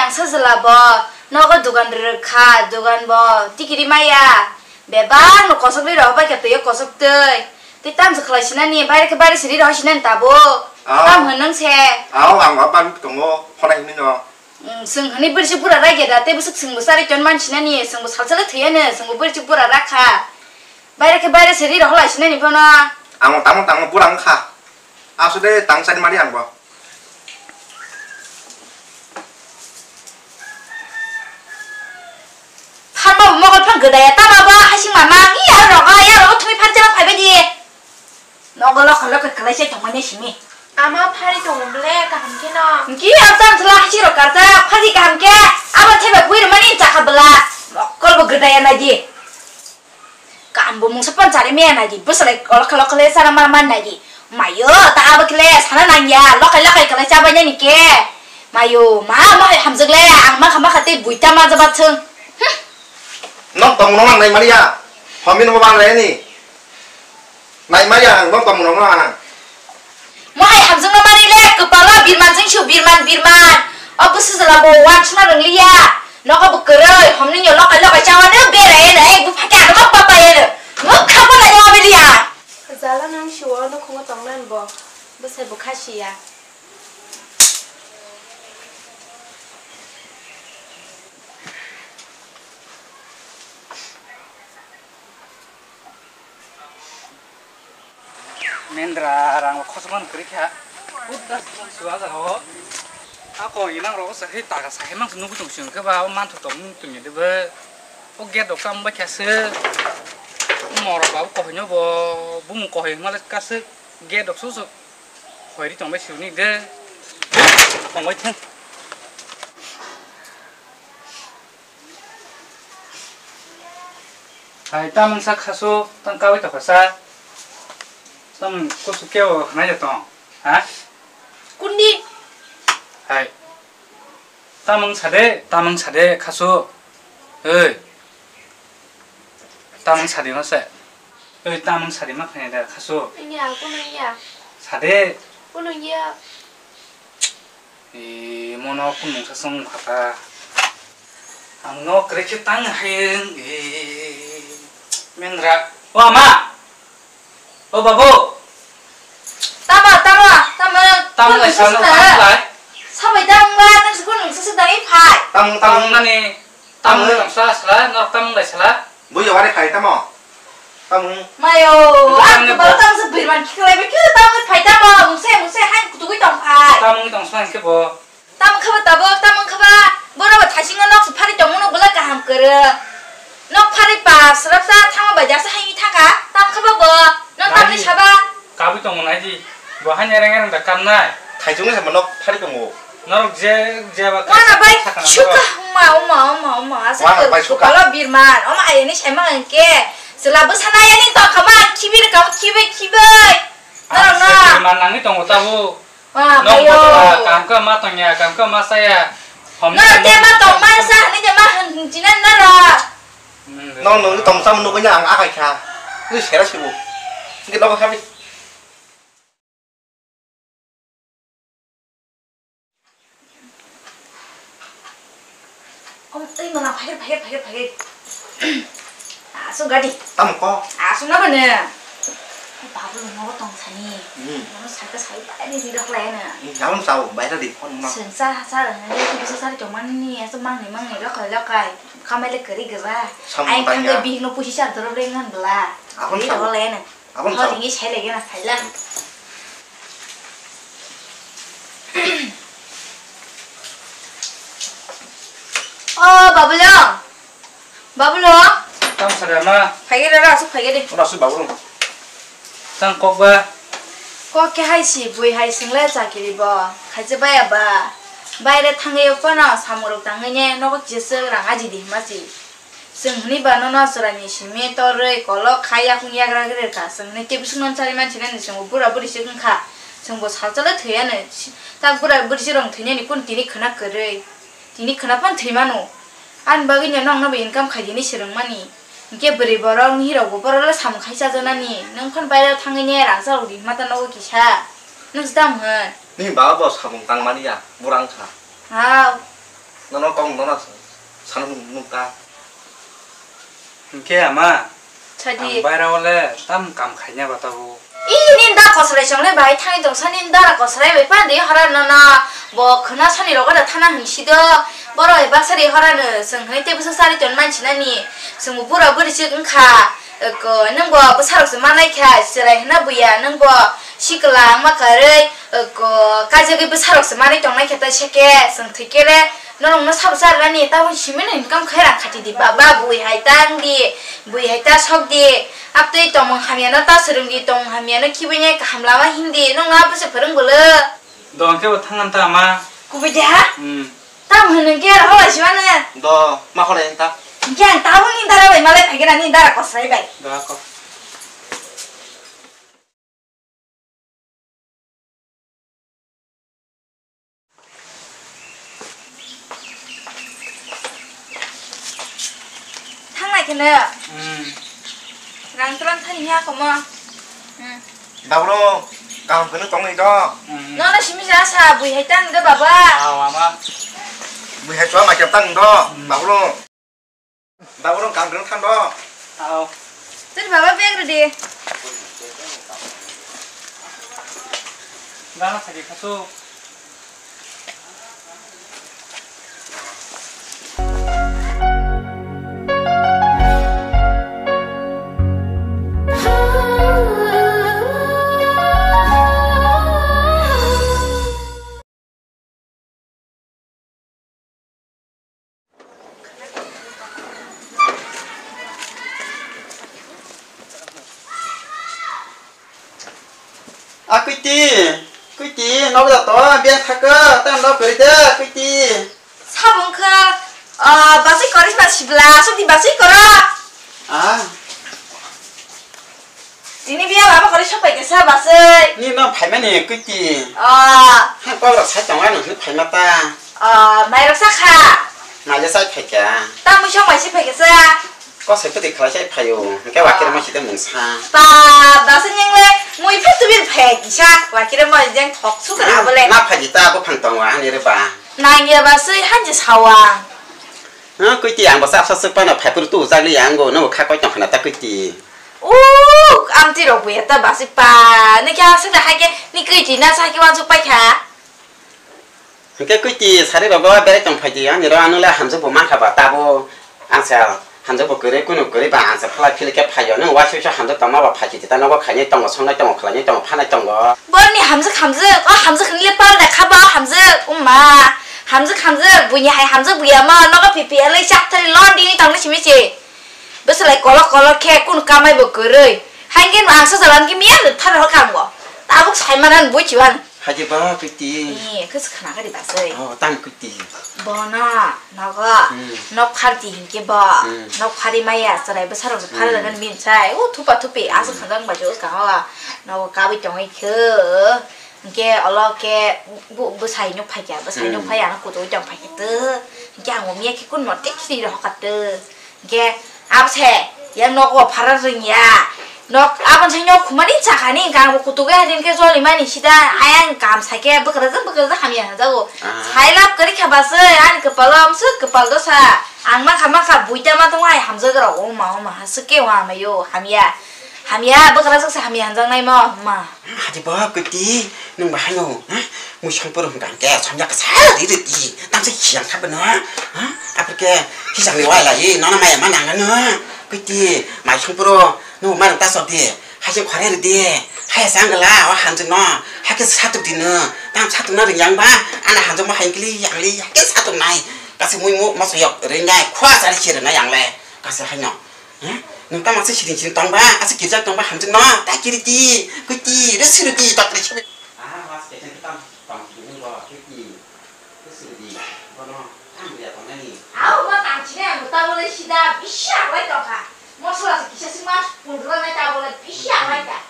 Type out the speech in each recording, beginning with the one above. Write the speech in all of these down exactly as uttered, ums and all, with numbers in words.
Asa jwla bo nogo dogan rwrwk kha, dogan bo tikiri maya. Bebak no kosok ri rw bai khe twi kosok twi. Tei tamsa khlai sinani, baire khe baire siri rw sinani tabuk. Ah. Tam hwn nwng se. Ao, ang ba ban tongo, khonai hwnwi no. Mm, swng hwnwi bwrwi se bura rai geda, tei bwswk swngbo chari ton man sinani, swngbo salsale thwi ano, swngbo bwrwi se bura rakha. Baire khe baire siri rw lai sinani phano. Ang tamo tamo bura wngkha. Aswk de tang sani mani ang bo. Pharma bo mogol phan gwdaya, tama bo hasing mama, iya rogo, iya rogo thumi phan chama phaibai di. Nogo lokha lokha kwlai se tongmani simi. Ama phari tongo ble kaham khe no. Ki ang tang thla hasing rok karta, phari kaham khe, abo thebe bui rwmani chakha bwla. Mokol bo gwdaya nai di. Kambo mungsa panchari me nai di, bwswlai lokha lokha le sana mar mar nai di. Mayo, ta abo khe le sana nang ya, lokai lokai khe le chabai nani khe. Mayo, ma, ma hai hamjak le, ang ma kha ma kha tei buita ma jaba thung. Hmm. Nok tong nok nang nai mani ya, homi no bang le ni. Nai mani ya, ang nok tong nok nang. Mohai hamjwkno mani le kwpalo birman jwngsu birman birman. O bwswk jwla bo wansukna rwngliya. Nogo bo kwrwi, homni yo lokai lokai chawano berai eno, ek bupha khe ano ma papa eno. Mokha bo lai o biliya. Jala nang siwo nukhungo tongnani bo. Bwsai bo khasiya. Mendra rang rok khosokma kwrwi kha. Buddha suwa jaga o. Ako inang rok sa hei taga sa hei mang nugui tong sing khe ba o manthu tong nung tong de ba. O gate rok tam ba kha se. Moro ba o kohoi no bo bung kohoi ma le ka se gate rok su su. Khoi ri tong bai sini de. Tong bai thung. Hai, tamung sa khasu, tang kawi tokha sa. Tamung kusu kebo hanai ya tong, ha? Kundi? Hai. Tamung sade, tamung sade khasu. Oi. Tamung sade ma se. Oi, tamung sade ma khainai da khasu. Iya, kuno iya. Sade. Kuno iya. E, mono kung mungsa song kha ta. Ang no kwrwi khe tang hai, e, Mendra. O ama! O babu! Tamo, tamo, tamo. Tamo lai sal, tamo lai. Sabai tamo ba, nang sukun mungsa sudai phai. Tamo, tamo. Tamo nani. Tamo tamo. Tamo lai sala, norok tamo lai sala. Bui yawari khai tamo. Tamo. Mayo, ang kebal tamo se birman khiklai be khe tamo khai tamo. Mungse, mungse, hai kutugui tong khai. Tamo tong sang khe bo. Tamo khaba tabok, tamo khaba. Boro bo thasingo nok se phari tong mano bwla kaham kwrwi. Nok phari pa, srapsa, thango bai jasa hai thaka. Tamo khaba bo. Nok tamni saba. Kabui tong nai di. Bo hai ereng ereng da kam nai. Thaisung se nok phari tongo. Norok je, je ba wana bai suka, uma, uma, uma, uma, asa wana bai suka. Kalo birman, oma ayani sema engke, sela bwsana yani to kama, khibi kama, khibi, khibi. Norok na. Birman nangni tongo tabu. Wa, nong bayo. Botola, kam ka ma tongya, kam ka ma saya. Norok te ma tong ma sa, ni je ma hin jinan norok. Nong nong tong sam nugui ang akai kha. Ni sera sibu. Ngi nogo khabi. Om, ei, mama, phai, phai, phai, phai. Aswk gadi. Tamo ko? Aswk na bwne. Babu no tong sani. Hmm. Mama saka sai pai ni dok lai na. Hmm, abang sao, bai tadi phone ma. Sen sa sa ni bisa sa to man ni, aswk mang ni mang ni lokai lokai. Kamai le kari gira. Ai kang bihik no pusi sa doro le ngan bla. Abang sao. Dok lai na. Abang sao. Ni sai le gena sai la. O Babulung. Babulung. Tamo sade ma. Phaigede ra, aswk phaigede. Ora aswk Babulung. Tang kok ba. Kok khe hai si, bui hai sing le chakiri bo. Khaise baya ba. Baire thangwi phano samung rok tangwi ne nogo kisa swk rang aji di hima si. Chwng hwnwi ba nono chwraini simi torwi kolok khai yakung yagra grir kha. Chwng hwnwi tei bwswkno chari mansinani chwngbo bura buri se wng kha. Chwngbo salsalo thwi anw. Tak bura buri se rwng thwinani kunu tini khwna kwrwi. Tini khwna phano thwi mano. Ani bagwino nokno bo income khai hwnwi swrwngmani. Hinkhe bwrwi borok nihirokbo borokle samung khai chajaknani. Nwng phano baireo thangwi ne rang chalok di hwnma ta nogo kisa. Nwng se tamo hwn? Nini baba bo samung tangmani ya, bura wng kha. Hao. Nono kok nono sana nung ta. Hwnkhe ama, Sadi. Ang baira o le tam kam khaina ba tabuk. I nini da kosrai chongle bai thani tong sani da kosrai bai pandi hora no no bo khna sani rogo da thana hin sido. Boro bai baksa ri hora no seng hini te bwsa sari ton man sinani. Seng bura buri chik wngkha. Ko nung bo bwsa rok se manai kha, chwrai hina buya nung bo sikla ma karwi ko kajagwi bwsa rok se manai tong nai kha ta seke seng thwi kele. Norokno sabo charwrani tabuk simi no income khairang khati di baba, bui hai ta wng di, bui hai ta sok di, aptwi tongmung hamya no ta swrwng di, tongmung hamya no khibinya kaham lama hin di, nokno abo se phwrwng bwlw. Do hwnkhe bo thangna ta ama. Kubui de ha? Hmm. Tamo hwnwi khe aro hola simano. Do, ma hola ta. Hwnkhe ang tabuk ni dara bai malai phai khe nani dara kosrai bai. Do ako. Thanglai kheno. Hmm. Rang tulang thani ya komo. Hmm. Babro, kaham kheno tongwi do. Hmm. Nono simi ja sa bui hai tang do baba. Aw, ama. Bui hai chwa ma kep tang do, babro. Baborok kang kang thango. Tao. Tini baba bag ready. Gana thagi khasu. A kwiti, kwiti, nogo da to, biang thaka, tang no kwrwi de, kwiti. Sabung kha, ah, basai koris ma sibla, sudi basai kora. Ah. Tini biya lama kori sok pai kesa basai. Ni no phaimani kwiti. Ah. Ha kok rok sai tongo ano hwnwi phaima ta. Ah, mai rok sa kha. Mai le sai phaikha. Ta mui sok mai si phaikha sa. Kosai kwtwi khlai sai phaio. Hwnkhe wakir mo site mungsa. Pa, basai nyeng le mui phet tubir phai kisa. Wakir mo jeng thok su kra bole. Na phaji ta buphang tongo ani re ba. Nang ya basai hanji sawang. Ha kwiti ang bo sap sap suk pano phai puru tu jagli ang go no kha koi tong khna ta kwiti. Uk, amtwi rok buya ta basi pa. Ni khe aswk da hai khe ni kwiti na sa khe wansuk pai kha. Hwnkhe kwiti sari rok bo berai tong phai di, ani ro ano le hamjak bo man kha ba tabo. Ang sa hamjak bo kwrwi kunu kwrwi ba ang sa phalai philai khe phai yo. Nwng waisa waisa hamjak tongma ba phai khe ta nogo khainai tongo, songnai tongo, khlainai tongo, phanai tongo. Borni hamjak hamjak, o hamjak ni le pal da kha ba hamjak, umma. Hamjak hamjak, buini hai hamjak buya ma nogo pipi alai chak thari lon di tong le simi se. Bwswlai kolok kolok khe kunu kamai bo kwrwi. Haikhe no ang swchar khe miya no thar hor kha bo. Tabuk sai mana bui chiwan. Haji ba kwiti. Ni khe khna kha di basai. Oh, tam kwiti. Bono nogo Hmm. nok phar di hinkhe bo. Hmm. Nok phari maya chwrai bwsarok se phar Hmm. lagan min sai. O thupa thupi aswk Hmm. khajang bai jo ka ho. Nogo kabui tongwi khe. Hinkhe olo khe bu bwsai nuk phai kha, bwsai nuk Hmm. phai ano kutu tong phai khe to. Hinkhe ang bo miya khe kun no tik khri rok ka to. Hingke abo se yang nogo phara rwngya. Nok aboni sai nok khumani chakani hingke ang bo kutugo hadin khe jolimani sida ayang kam saikhe bwkrajak bwkrajak hamya hwnjago. Ah. Sai lab kwrwi kha basai ani kwpalo amswk kwpal dosa. Ang mankha mankha buita ma tongo ai hamjakrok oma oma haswk khe o amaio hamya. Hamya bwkrajak se hamya hwnjaknaimo ma. Hadi ba kwti, nwng bahai no, ha? Mui songpor hwnkha hwnkhe, somya kwsa ri ri di, tamsa hiyang kha bwno, ha? Aphurkhe hisang ni wai lai, nono maya ma nang ano, kwti, mai songporo, nwng mai rok ta sok di, haise khore ri di, hai sang gala, o hanjwk no, hakhe satuk di no, tam satuk na ring yang ba, ana hanjwk ma hai kili yang li, hakhe satuk nai, kasi mui mo, moso yok ring nai, khwa sari sir nai yang le, kasi hai no. Eh? Nwng tamo se siding siding tongba, ase kirjak tongba hamjwk no, ta kiri ti, kwi ti, re siri ti, ta kiri siri. Aha, was kecheng kitam tong kiri bo, kwi ti, re siri ti, bono, tang ya tongnani. Au, ma tang chine, ang ta bole sida, bisi akwai tongkha. Mosla se kisa sima, pundro nai ta bole, bisi akwai ta.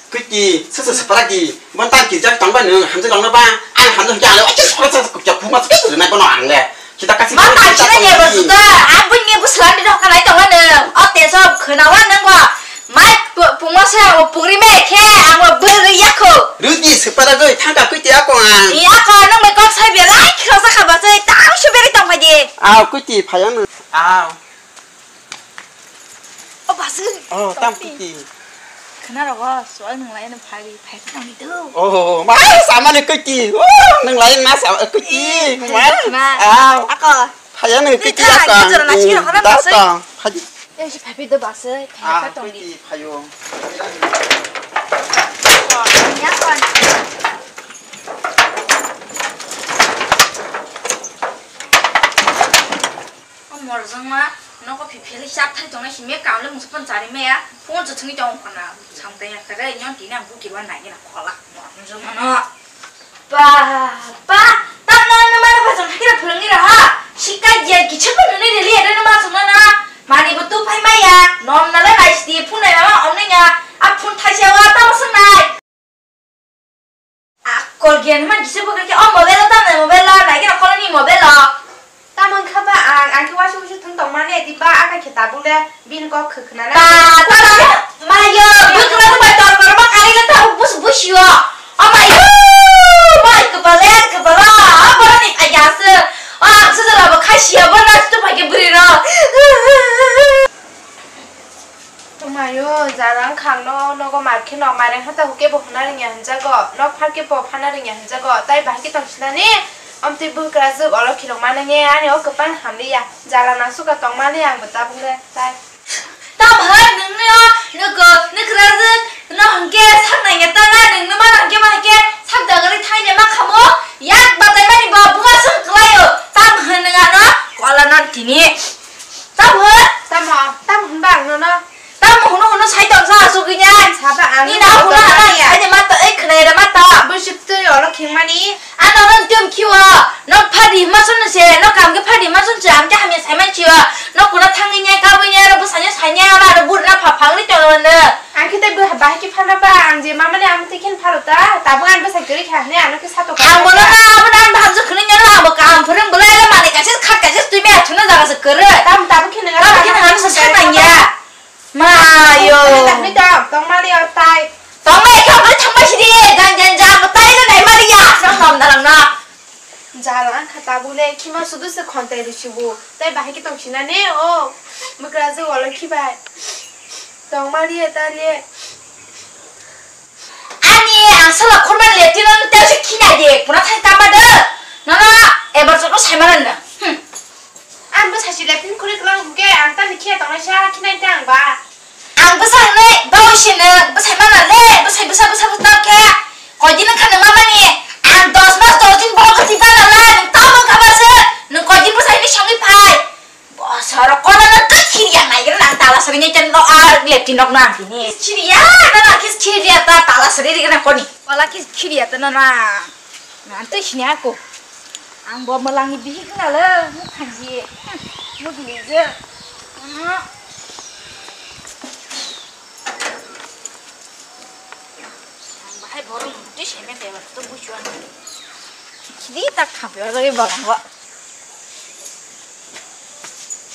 Kwiti, sasa separagi, bon tan kirjak tongba nung, hamjak tongna ba, ang hamjak hingke ang le, oke, sokra sasa kukya phuma sokra sokra nai bono ang le. Kita kasih Ma ta china ye ba suda, abun ye bu selandi dok kalai tongba nung, o te so khena wa nung wa, mai pu-, pungwa se o pugri me khe, ang wa beri yakho. Rudi separagi, thangka kwiti ako ang. Iya ko, nung me kok sai be lai, khiro sa khaba sai, tang su beri tongba Aw, kwtwi phai ano. Aw. O, baswk. Oh, tam kwtwi. Khwna rogo, sual nung lai ano phai, phai tong di do. Oh, ma, samani kwtwi. Oh, nung lai ma sa kwtwi. Eh, ma. Khwna. Aw. Ako. Phai ano kwtwi ako. Ni tha, ni jora na chikira hora baswk. Phai. Yang si phai do baswk, phai tong di. Phaio. O morjongma nogo phiphili chak thai tongnai simi kamle mungsa pon chari maya phone se thungwi tong khona samtaya kare nyon tini ang buki wan nai gina khola morjongma no. Ba, ba, tamno ano mano bhajong hakira phwrwngni raha. Sikha giyan kichha phano nini rili ere no ma songna na. Mani bo tu phai maya. Nom nala nai sti phun nai mama omni nya. A phun thaisa wa tamo song nai. A kol giyan man kisa bo kake o mobile o tamne mobile o nai kira koloni mobile o. Tamo wngkha ba ang, ang khe waisa waisa thwng tongmani, di ba aka khe tabuk le bini kok khwkhwna na. Ba, ba, ba, mayo, bwkra bai tor tor ma kari le tabuk bus busio. O mayo, mai kwpal le kwpal o, o boroni phai ya se. O ang se jora bo khasia bo na stu phai khe bwrwi ro. Tongmaio, jara wngkha ang no, nogo mar khe no, mairang hata hukhe bo huna rwngya hinjago, nok phar khe bo phana rwngya hinjago, tai bahai khe tong sinani, omtwi bwkrajwk olo khirok manange, ani o kwpang hamliya, jala nangsukha tongmani ang bo tabuk le, tai. Tamo hai nwngni o, nwkho, nwkrajwk, no hwnkhe sak nangya tala, nwngno mano hwnkhe ma hwnkhe sak jagarwi thaina ma khamo, yak batai mani bo bunga song kwlaio, tamo hwn nwng ano, kola no tini. Tamo? Tamo, tamo hwnba ang nono? Tamo hwnwi hwnwi sai tong sa asugwi nya? Saba ang ni na hwnwi hwnwi sai de mata, ei khwnai re mata. Bwswk twi olo khingmani. Ano nang tiyom khiwo, nok phadi ma song se, nok kam khe phadi ma song se, ang khe hamya sai man chiwo. Nok kuna thangwi nya, kabwi nya, ro bwsanya sai nya, aro bur na pha phangri tong ro ne. Ang khe tei bwha bahai khe phano ba, ang je mamani ang tei khen pharo ta, tabuk ang bwsai kwrwi kha hwnwi ano khe satok. Ang bono na, abo na ang baham se khwnwi nang, abo kaham phwrwng bolai le manwi kaisa khat kaisa twi maya thwngna jaga se kwrwi. Tam tabuk khe nang tabuk khe nang ano se saknang ya. Ma yo. Tongmani o tai. Tongmani khe obo thangbai sidi, jan jan jan, tai le nai mali ya, srang nom darang na. Jala wngkha tabuk le, khima sudu se khontai rwsibu. Tai bahai khe tong sinani, o, bwkrajwk olo khibai. Tongmani ya ta le. Ani ang sala khormani leptin no tei se khina de, pura thai tamba de. Nono ebar joto sai mano na. Hmm. Ang bwsai si leptin khuri kwlang hwnkhe ang tani khiya tongnai sa khinai tang ba. Ang bwsa hwnwi bawi se nwng bwsai mana le, bwsai bwsa bwsa bwsa tong khe. Koi din wngkha nwng mamani, ang dos mas dos din bokol kwtwi bana la, nwng tamo wngkha ba se, nwng koi din bwsai hwnwi songwi phai. Bosoro kono no twi khiriya naigra nang tala sari ni chen no ar lepti nok nang tini. Khiriya na na kis khiriya ta tala sari ri na koni. Wala kis khiriya ta na na. Nang twi sini aku. Ang bo malang ni bihi kena le, mu khanji. Mu gili je. Bahai borok twi semen teba to buchua. Khidi tak khape o jagoi borok bo.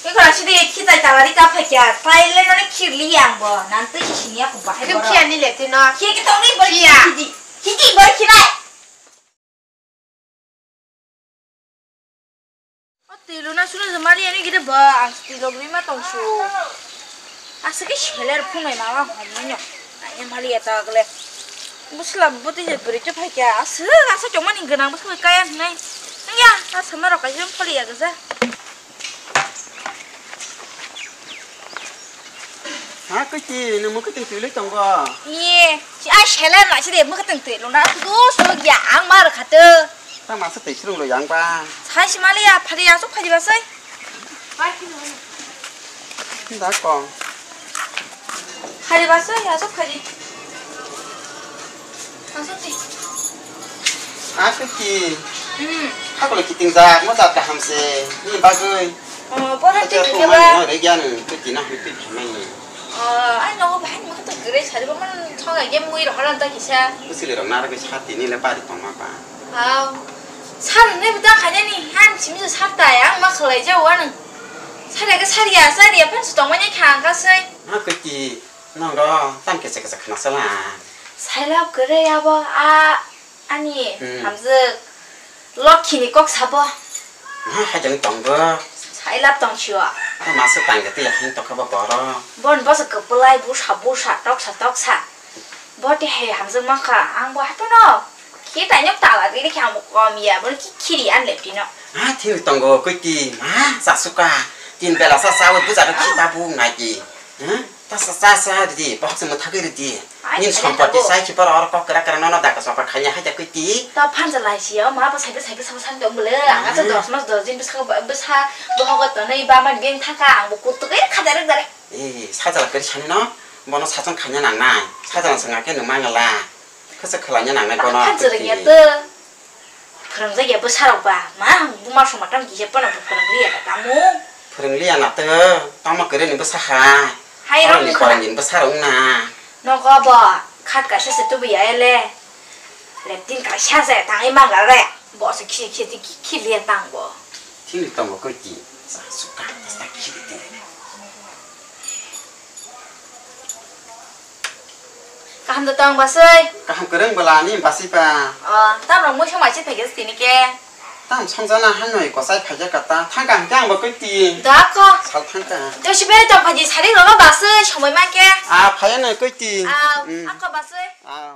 Ke kora sidi khitai talari ka phakya, tai le nani khirli yang bo, nan twi sini aku bahai borok. Khiya ni le tino. Khiya ke tongni bor khiya. Khidi. Khidi bor khilai. O twi luna sunu je mari ani gide ba, ang twi logri ma tong su. Asa ke seler phunai mama homnai no. Ai mali eta gle. Busla buti je beri tu phai kya. Asa, asa choma ni ganang busla kaya nai. Ya, asa ma rokai jom phali ya gaza. Ha, kwtwi, nwng mwkhwtwng twi le tongo. Ye, si ai seler lai si de mwkhwtwng twi luna, sudu sudu ya, ang ma rwkha tw. Ta masa twi swrwng lo yang ba. Sai si mali ya, phari ya, sok phari ba sai. Da kong. Phari ba sai ya, sok phari. Aswk di. Aswk di. Hmm. Hakolo kiting jak, mo jat kaham se. Ni bagwi. Oh, bono twi khe ba. Mo re gyan, twi na hu twi khamai ni. Oh, ai no bahai mo to gre sari ba man thong ai ge mui ro haran ta kisa. Usili rok na rok sa tini le bari tong ma ba. Aw. Sar ne bita khanya ni han simi sar ta ya ma khalai ja wa nang. Sar ya ke sar ya, sar ya phan su tong ma ni kha ka sai. Ha ke ki. Nang ro, tam kisa kisa khna sala. Sailab kwrwi abo a ani hamjwk Lokhi ni kok sabo. Ma hajang tong bo. Ai lab tong sio. Tamo se tang de te ya hin to kha ba boro. Bon bosa kwplai busa busa toksa toksa. Bo te he hamjak ma kha ang bo hato no. Khi tai nok tala de khe ang bo kom ya bo ki khiri an le tino. Ha thil tongo koi ti ma sa suka. Tin bela sa sa buja do khi ta bu nai ki. Ha? Ta sa sa sa di box mo thagwi di. Ai, Nin ai, sompoti nabo. Sai ki para oro kok kra kra no no da ka sopa khanya hai ta koi ti. Ta phansa lai si yo ma bo sai bo sai bo sai bo sai dong bole. Ang ta dos mas dos din bwsa bwsa bo hogo to nei ba ma gen thaka ang bo kutuk e khajar dare. Eh, sajala kari sani no, bono sachung khanya nang nai. Sajala sanga ke nung mangala. Kasa khalanya nang nai bono. Phan jereng ya te. Phwrwngjak ya bwsarok ba, ma buma song matang kisa pono phwrwng liya da tamo. Phwrwng liya na te, tamo kwrwi ni bwsa ha. Hai rok ni khwra. Ni bwsa rok na. Nogo bo, khat kaisa se tubu ya ele. Leptin kaisa se tangwi mangala re. Bo se khi khi khi khi liya tang bo. Thini tongo koi ki. Sa suka ta khi ti. Kaham da tong basui. Kaham kwrwng bwla ni basui pa. O, tam rok mui somai se phaikhe tini ke. Tam songjana hanoi kosai phaikhe kata. Thangka hangke ang bo koi ti. Da ko. Sal thangka. Te si bere tong phaji sari rok basui somoi ma ke. A phaya noi koi ti. A, Mm. Ako basui. A.